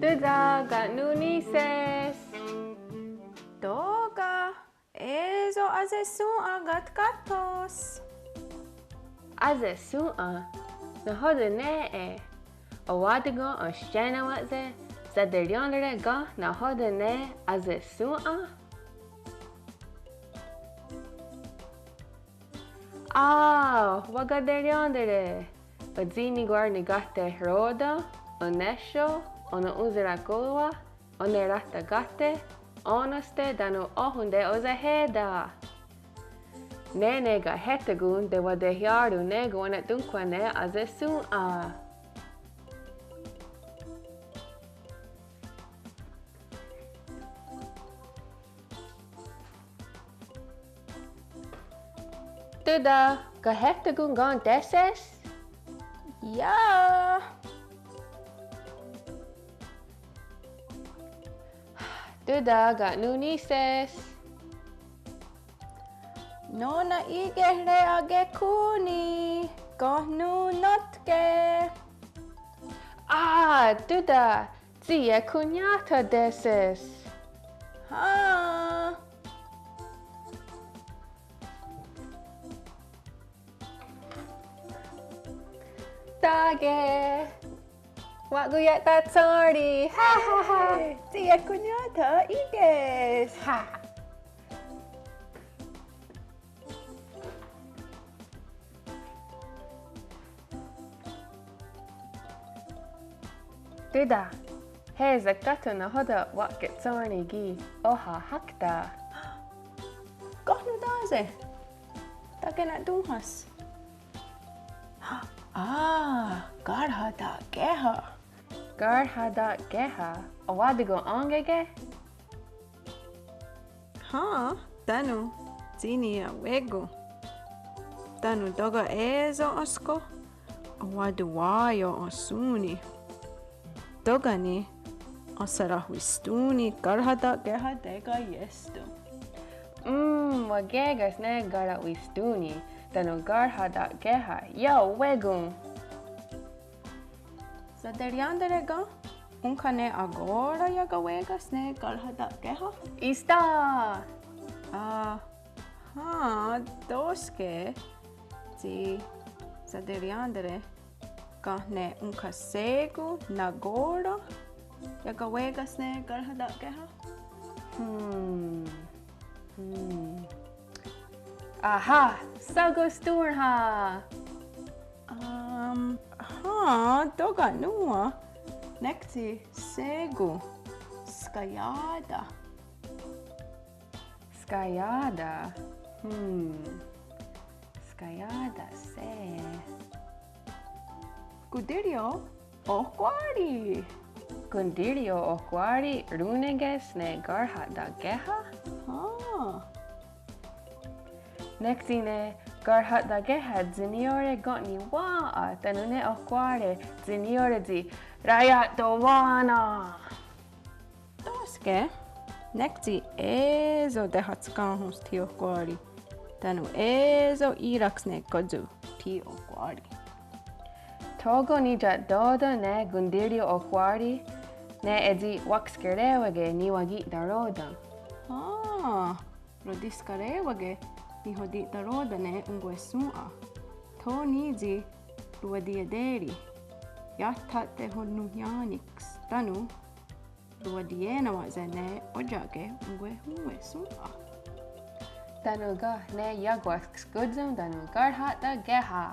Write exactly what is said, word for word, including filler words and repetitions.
Tóta, ka' nón: níhse's? Tóka', é:so ase'shòn:'a katkáthos. Ase'shòn:'a? Nahò:ten nè:'e? Enwá:ton ken enhscé:nawa'se' saterièn:tare ken nahò:ten ne ase'shòn:'a? Á:, wakaterièn:tare. Otsì:nekwar nikahterò:ten, onéhsio, onon'onserakó:wa, onerahtakà:te, ó:nenste tánon ohón:te osahè:ta. Nè:ne kahehtà:kon tewatehià:ron ne kowá:nen tónhkwa ne ase'shòn:'a. Tóta, kahehtà:kon ken téhse's? Iáh. Tóta, ka' nón: níhse's? Nó:nen í:kehre' akekón:ni, ka' nón: nátke'? Á:, Tóta, tsi iehkhón:niahta' téhse's. Hen. Tá:ke'. Wa'kón:ni ia'tatshén:ri. Hen, hen, hen. Tsi iehkhón:niahta' í:ke's. Hen. Tóta, hé, satkátho nahò:ten wa'ketshén:ri ki' ohahákta'. Ka' nón: tá:se'? Tá:ke' na'tónhahs. Á:, karhatakéha. Karhatakéha. Enwá:ton ken èn:keke'? Hen, tánon tsi ní:ioht wá:kon. Tánon tóka' é:so énska, enwá:ton wá:ion ahsón:ni. Tóka' ni' ahserahwistón:ni karhatakéha tekaiéston. Mm, wakéka's ne karahwistón:ni tánon karhatakéha iá:ken wá:kon. Saterièn:tare ken ónhka ne akó:ren iakawé:ka's ne karhatakéha? Ísta'. Á:, hen, tó:ske'. Tsi saterièn:tare ken ne ónhka shé:kon nakó:ren iakawé:ka's ne karhatakéha? Hmm. Hmm. Ahá, shakostòn:rha. Um, hen, tóka' nòn:wa. Nek tsi shé:kon. Skaià:ta. Skaià:ta. Hmm. Skaià:ta shé:kon. Kontírio ohkwá:ri. Kontírio ohkwá:ri rón:neke's ne karhatakéha? Hen. Nek tsi ne karhatakéha tsi niió:re ken' niwà:'a, tánon ne ohkwá:ri tsi niió:re tsi raia'towá:nen. Tó:ske', nek tsi é:so tehatskà:hons thí ohkwá:ri, tánon é:so í:raks ne kéntsion thí ohkwá:ri. Thó:ken nitia'tò:ten ne kontírio ohkwá:ri, ne é:tsi wakhskeré:wake niwaki'tarò:ten. Hen, rotiskaré:wake nihoti'tarò:ten ne onkwehshòn:'a. Tho ní:tsi rowatiienté:ri. Iah tha'tehononhwennién:niks tánon rowatiienawa'se' ne ótia'ke onkwehonwehshòn:'a. Tánon ken ne iakwatskóntsion tánon karhatakéha.